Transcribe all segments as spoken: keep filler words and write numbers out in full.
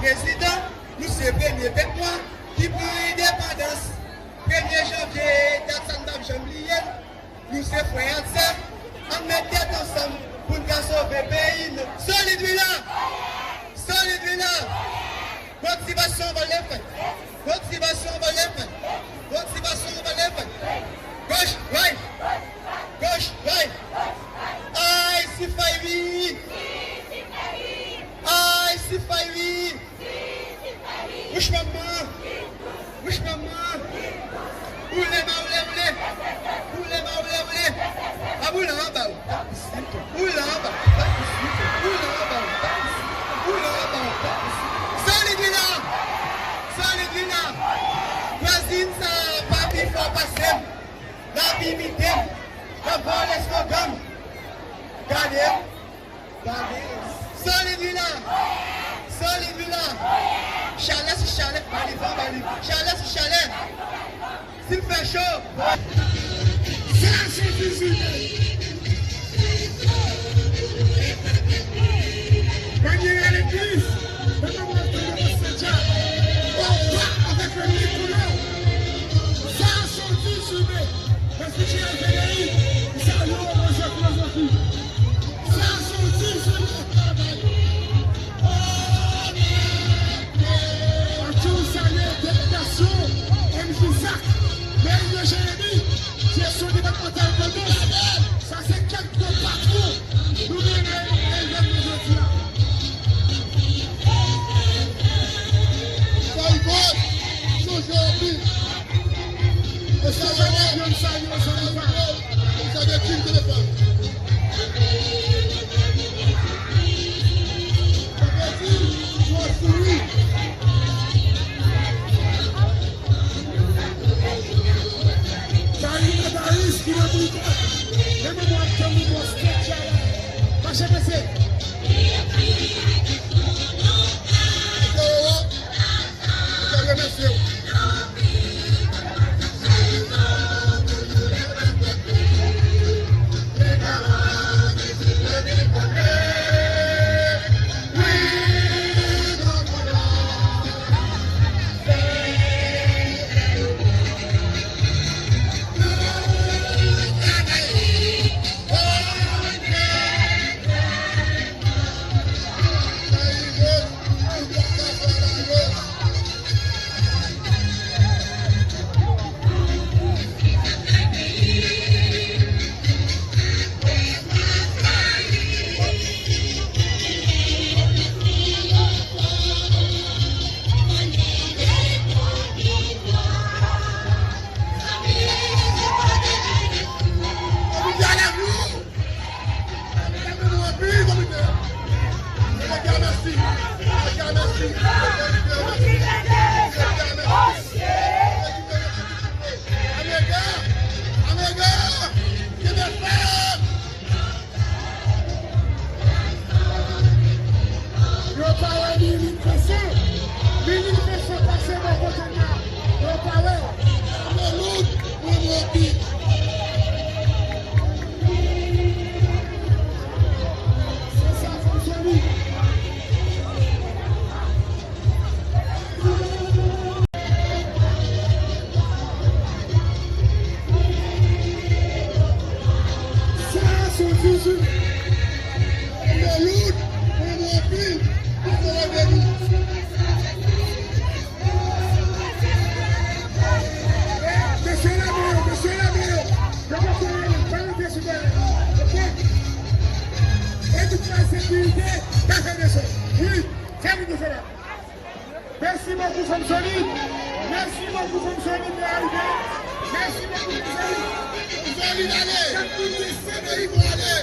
Prezidan, nou se premye pèp nwa ki pran endepandans. Premye janvye, dat sa n p ap janm bliye l. Nou se frè ak sè, ann met tèt ansanm pou n ka sove peyi n. Solid wi la! Solid wi la! Motivasyon anvòl lefèt! Motivasyon anvòl lefèt! Motivasyon anvòl lefèt! Goch, dwat! Goch, dwat! Ay, si fay wi! Ay, si fay wi! Wouch manman! Wouch manman! Woule ma woule woule! Woule ma woule woule! A boule anba w! Woule anba w! Woule anba w! Woule anba w! Solid wi la! Solid wi la! Vwazin sa a pa pi fò pase m! L ap imite m! L ap vòlè slogan m! Gade! Solid wi la! Solid wi la! Chalè sou chalè, ba li van, ba li. Chalè sou chalè. Si l fè cho. Sa se dizuit me. Manyè a legliz, mwen pa wè tande mwen Sentya. Opa avèk le mikro. Sa se dizuit me. Mèsi Cheri Federi, m salye w, mwen se filozofi. Sa se yon ti jounen travay. Anti w salye delegasyon M J Zak, meri de Jeremi, direksyon depatmantal Grandans. Sa se kèk gwo patwon nou genyen nan evènman jodi a. Sa rigòl, chanje anpil. Mache pase. Mwen te remèsye w. Yo pa wè Lili Fenson. Lili Fenson pase bò kote m la. Yo pa wè. Alelouya. Mwen, mwen, pi. Se sa, fò m sòti. Sa se yon vizit. Alelouya. Mwen, mwen, anpil. Mwen, mwen, anpil. Mesye lame yo, mesye lame yo. Yo poko ale, pa rete sou teren. Oke? Edifay sekirite, pa fè dezòd. Wi, fè moun yo fè la. Mèsi bokou, fanm solid. Mèsi bokou, fanm solid de Ayiti. Mèsi bokou, fanm solid. Solid, ale. Chak moun ki sèvi pou ale.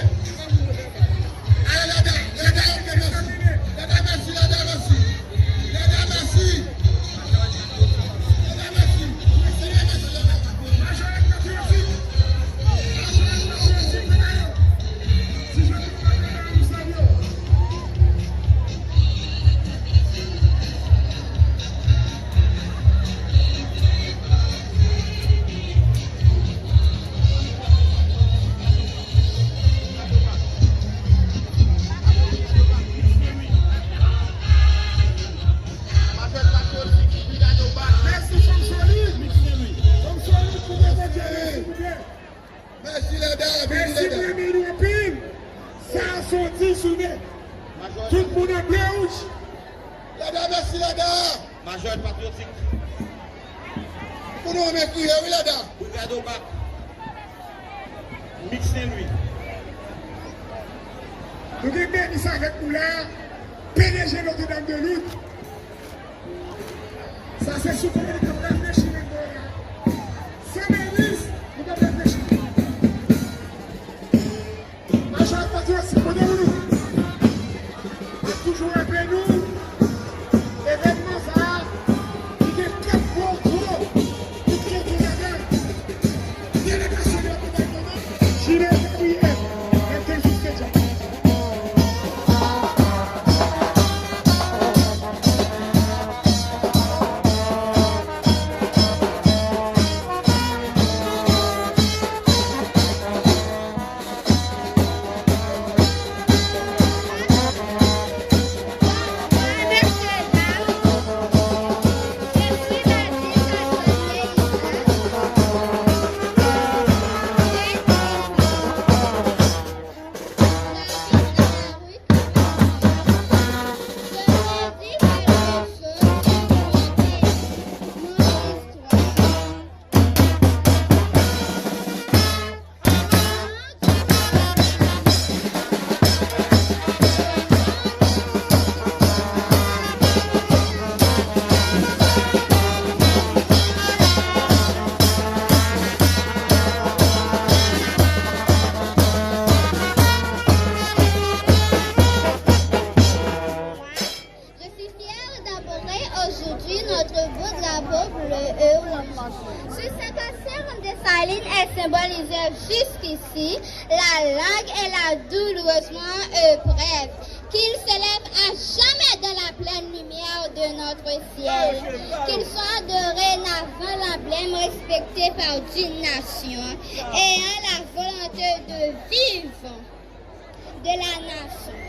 Ale, Lada, Lada, ok, mèsi. Lada, mèsi, Lada, mèsi. Lada, mèsi. Lada, mèsi. Mèsi, mèsi, Lada. Majorèt patriyòtik. Majorèt patriyòtik, Lada yo. Si je Mèsi Lada! Majò patyotik. Pou nou renmen kriye wi Lada. Brigad Obak. Mik Senlwi. Nou gen Benis avèk nou la. P D G Notre Dame de Lourdes. Sa se sou kominike k ap reflechi menm la. San Benis, nou p ap reflechi. Majò patyotik, kote nou? Ap toujou raple nou, evènman sa a, li gen kat gwo gwo bout konkou ladan l. Delegasyon depatman Jimmy Gabriel, Captain Justin Jack. Je suis fière d'arborer aujourd'hui notre beau drapeau bleu et rouge. Ce saint Dessalines est symbolisé jusqu'ici, la largue et la douloureusement épreuve, qu'il s'élève à jamais dans la pleine lumière de notre ciel, qu'il soit dorénavant l'emblème respecté par une nation ayant la volonté de vivre de la nation.